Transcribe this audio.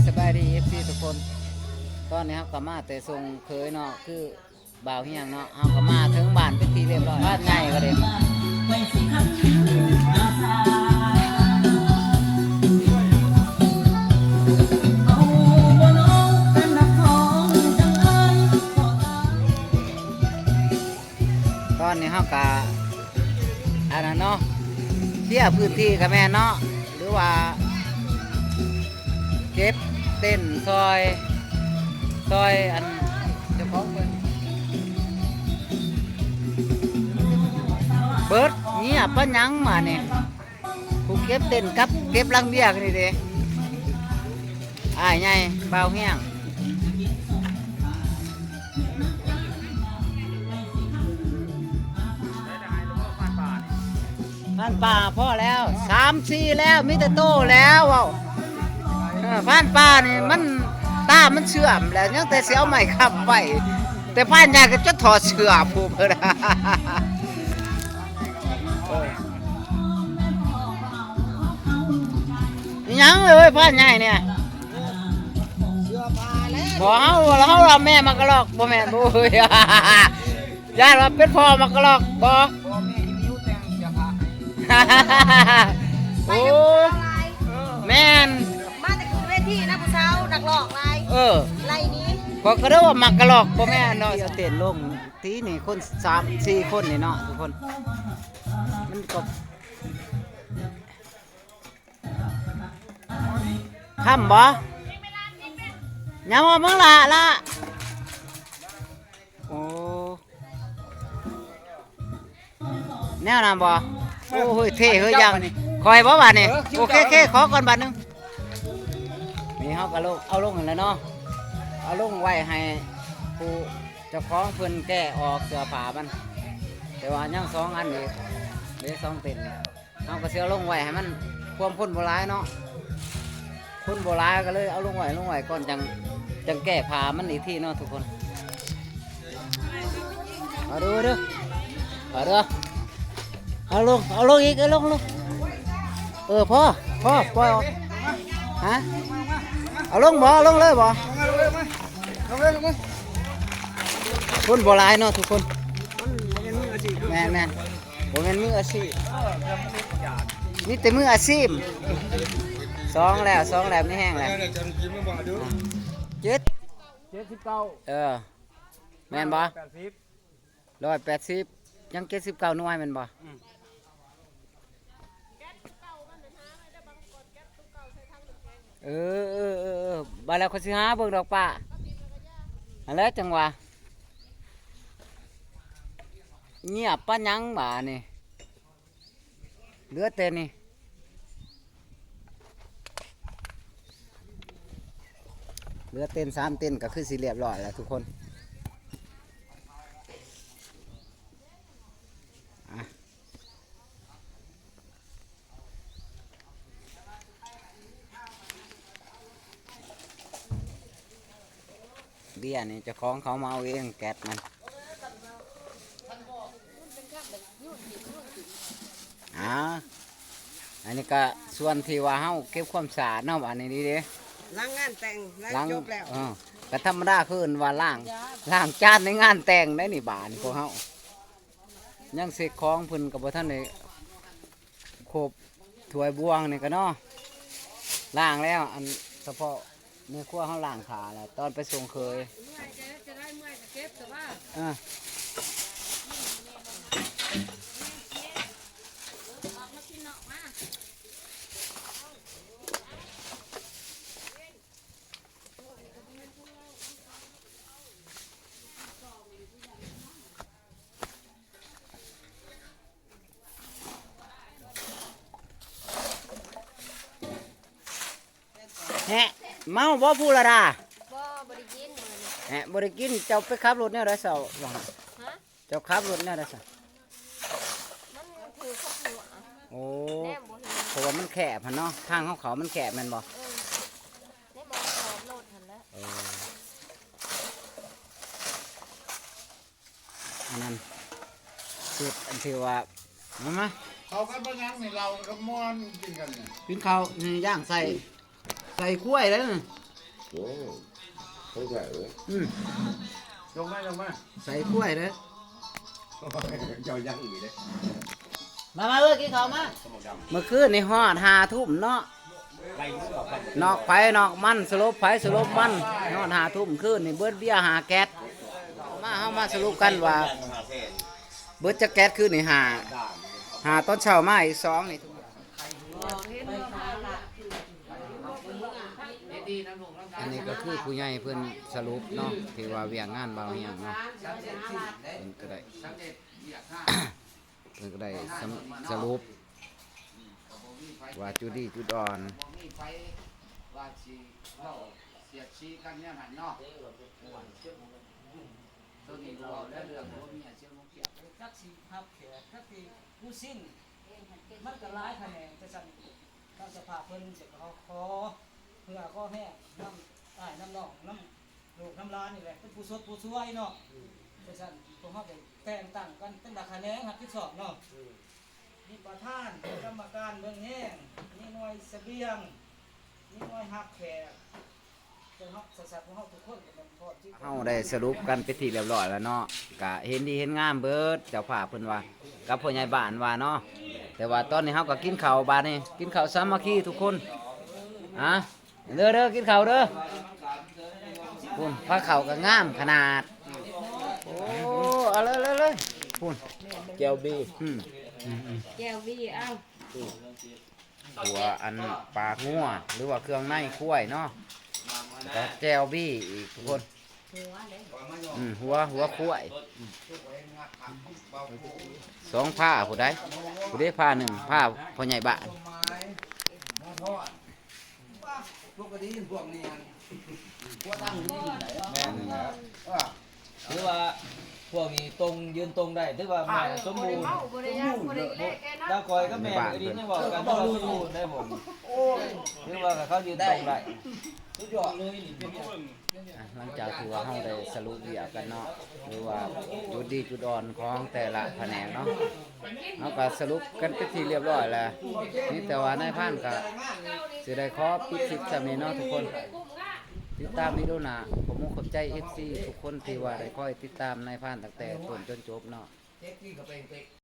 ສະບາຍດີ ເອັຟຊີ ທຸກຄົນ, ຕອນນີ້ເຮົາກໍມາແຕ່ສົ່ງເຂີຍເນາະ ຄືບ່າວຮຽງເນາະ, ເຮົາກໍມາເຖິງບ້ານເປັນທີ່ຮຽບຮ້ອຍ, ບ້ານໃຫຍ່ກໍເດ້. ຕອນນີ້ເຮົາກະ ອັນນັ້ນເນາະ ເຄຍພື້ນທີ່ກະແມ່ນເນາະ ຫຼືວ່າເກັບເຕັນຊ່ອຍ ຊ່ອຍອັນເຈົ້າຂອງເພິ່ນ. ເບິດ ງຽບປານຫຍັງບາດນີ້? ຜູ້ເກັບເຕັນກັບເກັບລັງເບຍນີ້ເດ້ ອ້າຍໃຫຍ່ບ່າວຮຽງ. ຜ່ານປ່າພໍແລ້ວ ສາມສີ່ແລ້ວ ມີແຕ່ໂຕແລ້ວເວົ້າ. ເອີ ຜ່ານປ່ານີ້ມັນ ຕາມັນເສື່ອມແລ້ວ ຍັງແຕ່ຊິເອົາໄມ້ຄ້ຳໄວ້, ແຕ່ຜ່ານໃຫຍ່ກໍຈົນຖອດເສື້ອຜູ້ເພິ່ນ. ອີຫຍັງເອີຍ ຜ່ານໃຫຍ່ນີ້? ບໍ່ ເຮົາ ເຮົາວ່າແມ່ໝາກກະລອກ ບໍ່ແມ່ນ ໂອ້ຍ ຢ້ານວ່າເປັນພໍ່ໝາກກະລອກ ບໍ່? ໂອ້ ແມ່ນ ມາແຕ່ຂຶ້ນເວທີນະ ຜູ້ສາວນັກຮ້ອງຫຼາຍ ເອີ ໄລ່ໜີ ຂ້ອຍກໍນຶກວ່າໝາກກະລອກ ບໍ່ແມ່ນເນາະ. ເອົາເຕັ້ນລົງ ຕີນີ້ຄົນສາມສີ່ຄົນນີ້ເນາະ ທຸກຄົນ ມັນກໍ ຄ່ຳບໍ່? ຍັງວ່າເບິ່ງລະ ລະ ໂອ້ ແນວນັ້ນບໍ່? ໂອ້ ເຮີ້ຍ ເທ່ເຮີ້ຍ ຢ່າງ ຂ້ອຍບໍ່ບາດນີ້? ໂອເຄ ເຄ ຂໍກ່ອນບາດໜຶ່ງ. ນີ້ເຮົາກໍລົງ ເອົາລົງຫັ້ນແຫຼະເນາະ ເອົາລົງໄວ້ໃຫ້ຜູ້ເຈົ້າຂອງເພິ່ນແກະອອກເສື້ອຜ້າມັນ, ແຕ່ວ່າຍັງສອງອັນອີກ ເດ ສອງເຕັນ. ເຮົາກໍຊິເອົາລົງໄວ້ໃຫ້ມັນ ຄວາມຄົນບໍ່ຫຼາຍເນາະ, ຄົນບໍ່ຫຼາຍກໍເລີຍເອົາລົງໄວ້ ລົງໄວ້ກ່ອນ ຈັ່ງ ຈັ່ງແກ້ຜ້າມັນອີກທີເນາະທຸກຄົນ. ເອົາເດີ ເອົາເດີ ເອົາເດີ ເອົາລົງ ເອົາລົງອີກ ເອົາລົງ ລົງ ເອີ ພໍ ພໍ ປ່ອຍອອກ ຮະ ເອົາລົງບໍ່ ເອົາລົງເລີຍບໍ່? ຄົນບໍ່ຫຼາຍເນາະທຸກຄົນ. ແມ່ນໆ. ບໍ່ແມ່ນມືອາຊີບ ມີແຕ່ມືອາຊີບ. ສອງແລ້ວ ສອງແລ້ວ ມີແຮງແລ້ວ. ເຈັດ ເຈັດສິບເກົ້າ ເອີ ແມ່ນບໍ່? ຮ້ອຍແປດສິບ ຍັງເຈັດສິບເກົ້າໜ່ວຍແມ່ນບໍ່? ອືມ ເອີ ເອີ ເອີ ເອີ ບາດແລ້ວຂ້ອຍຊິຫາເບິ່ງດອກປ້າ. ຫັ້ນແຫຼະ ຈັ່ງວ່າ ງຽບປານຫຍັງບາດນີ້? ເຫຼືອແຕ່ນີ້ ເຫຼືອເຕັນສາມເຕັນກໍຄືຊິລຽບຮ້ອຍແລ້ວທຸກຄົນ. ອ່ະ ເບຍນີ້ເຈົ້າຂອງເຂົາມາເອົາເອງ ແກັດມັນ. ອ່າ ອັນນີ້ກໍສ່ວນທີ່ວ່າເຮົາເກັບຄວາມສະອາດເນາະ ອັນນີ້ເດ້ ຫຼັງງານແຕ່ງ ຫຼັງ ຫຼັງຈົບແລ້ວ ເອີ ກໍທຳມະດາ ຄືເອີ້ນວ່າລ້າງ ລ້າງຈານໃນງານແຕ່ງໄດ໋ນີ້. ບາດນີ້ພວກເຮົາຍັງເຊັກຂອງເພິ່ນກໍບໍ່ທັນໄດ້ຄົບ ຖ້ວຍບ່ວງນີ້ກໍເນາະ ລ້າງແລ້ວ ອັນສະເພາະແມ່ຄົວເຮົາລ້າງຖ້າແລ້ວ ຕອນໄປສົ່ງເຂີຍ. ເມື່ອຍ ຈະ ຈະໄດ້ເມື່ອຍກໍເກັບ ແຕ່ວ່າ ອ່າ. ແຮະ ເມົາບໍ່ພູລະດາ? ບໍ່ ບໍ່ໄດ້ກິນມື້ນີ້. ແຮະ ບໍ່ໄດ້ກິນ ເຈົ້າໄປຂັບລົດແນວໃດເຊົ້າວ່າ? ຮະ? ເຈົ້າຂັບລົດແນວໃດຊະ? ມັນຖືກຂັບຫົວ. ໂອ້ ແນມບໍ່ເຫັນ ເພາະວ່າມັນແຄບຫັ້ນເນາະ ທາງເຮົາເຂົ້າມັນແຄບແມ່ນບໍ່? ເອີ ແນມບໍ່ເຫັນຂອບລົດຫັ້ນແຫຼະ. ເອີ. ອັນນັ້ນ ສູດອັນທີ່ວ່າ ມາ ມາ ເຂົ້າກັນບໍ່ຍັງນີ້ ເຫຼົ້າກັບມ່ວນກິນກັນນີ້ ກິນເຂົ້ານີ້ ຍ່າງໃສ່ ໃສ່ກ້ວຍເດ້. ໂອ້ ຂອງແທ້ເອີຍ ອືມ ລົງມາ ລົງມາ ໃສ່ຖ້ວຍເດີ້ ເຈົ້າຍັງອີກເດ້ ມາ ມາເອີຍ ກິນເຂົ້າມາ ເມື່ອຄືນນີ້ຮອດຫ້າທຸ່ມເນາະ ນອກໃຜນອກມັນ ສະຫຼຸບໃຜສະຫຼົບມັນ ຮອດຫ້າທຸ່ມຄືນນີ້ເບິດເບຍຫ້າແກັດ ມາ ເຮົາມາສະຫຼຸບກັນວ່າ ເບິດຈັກແກັດຄືນນີ້ ຫ້າ ຫ້າ ຕອນເຊົ້າມາອີກສອງນີ້ ອັນນີ້ກໍຄືຜູ້ໃຫຍ່ເພິ່ນສະຫຼຸບເນາະ ທີ່ວ່າວຽກງານບ່າວຮຽງເນາະ ເພິ່ນກໍໄດ້ ເພິ່ນກໍໄດ້ສະ ສະຫຼຸບວ່າຈຸດດີຈຸດອ່ອນ ໂຕນີ້ເວົ້າແລ້ວເລື່ອງຜົວເມຍເສຍໝູ່ພຽກ ຈັກຊິຮັບແຂກ ຈັກຊິຜູ້ສິ້ນ ມັນກໍຫຼາຍຂະແໜງ ຈັ່ງຊັ້ນ ທາງເຈົ້າພາບເພິ່ນຈະຂໍ ຂໍເຫື່ອຂໍແຮງນຳອ້າຍນຳນ້ອງ ນຳລູກນຳຫຼານນີ້ແຫຼະ ເປັນຜູ້ຊົດຜູ້ຊ່ວຍເນາະ ອືມ ຈັ່ງຊັ້ນ ພວກເຮົາໄດ້ແຕ່ງຕັ້ງກັນເປັນລະຂະແໜງຮັບຜິດຊອບເນາະ ອືມ ມີປະທານ ກຳມະການເບິ່ງແຮງ ມີໜ່ວຍສະບຽງ ມີໜ່ວຍຮັບແຂກ ເຮົາໄດ້ສະຫຼຸບກັນເປັນທີ່ລຽບຮ້ອຍແລ້ວເນາະ ກະເຫັນດີເຫັນງາມເບິດ ເຈົ້າພາບເພິ່ນວ່າ ກັບພໍ່ໃຫຍ່ບ້ານວ່າເນາະ ແຕ່ວ່າຕອນນີ້ເຮົາກໍກິນເຂົ້າບາດນີ້ ກິນເຂົ້າສາມັກຄີທຸກຄົນ ອາ ເດີໆ ກິນເຂົ້າເດີ ພຸ້ນ ພາເຂົ້າກໍງາມຂະໜາດ ໂອ້ ເອົາເລີຍໆໆ ພຸ້ນ ແຈ່ວບີ ອືມ ແຈ່ວບີ ເອົາ ຫົວອັນປາງົວ ຫຼືວ່າເຄື່ອງໃນຄວາຍເນາະ ແລ້ວກໍແຈ່ວບີອີກທຸກຄົນ ຫົວເດ້ ອືມ ຫົວ ຫົວຄວາຍ ສອງພາຜູ້ໃດ ຜູ້ໃດພາໜຶ່ງ ພາພໍ່ໃຫຍ່ບ້ານ ແມ່ນແລ້ວ ຖືວ່າພວກນີ້ຕົງ ຢືນຕົງໄດ້ ຖືວ່າແມ່ສົມບູນ ບໍ່ໄດ້ເມົາ ບໍ່ໄດ້ຫຍັງ ບໍ່ໄດ້ແລະແກນຳ ດາວກ້ອຍກັບແມ່ມື້ນີ້ຍັງເວົ້າກັນ ຖືວ່າສົມບູນໄດ້ ໂອ້ຍ ຖືວ່າເຂົາຢືນຕົງໄດ້ ສຸດຍອດເລີຍນີ້ ອ່ະ ຫຼັງຈາກທີ່ວ່າເຮົາໄດ້ສະຫຼຸບວຽກກັນເນາະ ຫຼືວ່າຈຸດດີຈຸດອ່ອນຂອງແຕ່ລະພະແນກເນາະ ເຮົາກໍສະຫຼຸບກັນເປັນທີ່ລຽບຮ້ອຍແລ້ວ ມີແຕ່ວ່ານາຍພານກໍຊິໄດ້ຂໍປິດຄລິບສ່ຳນີ້ເນາະທຸກຄົນ ຕິດຕາມວິດີໂອໜ້າ ຂອບມຸກຂອບໃຈເອັຟຊີທຸກຄົນທີ່ວ່າໄດ້ຄອຍຕິດຕາມນາຍພານຕັ້ງແຕ່ຕົ້ນຈົນຈົບເນາະ.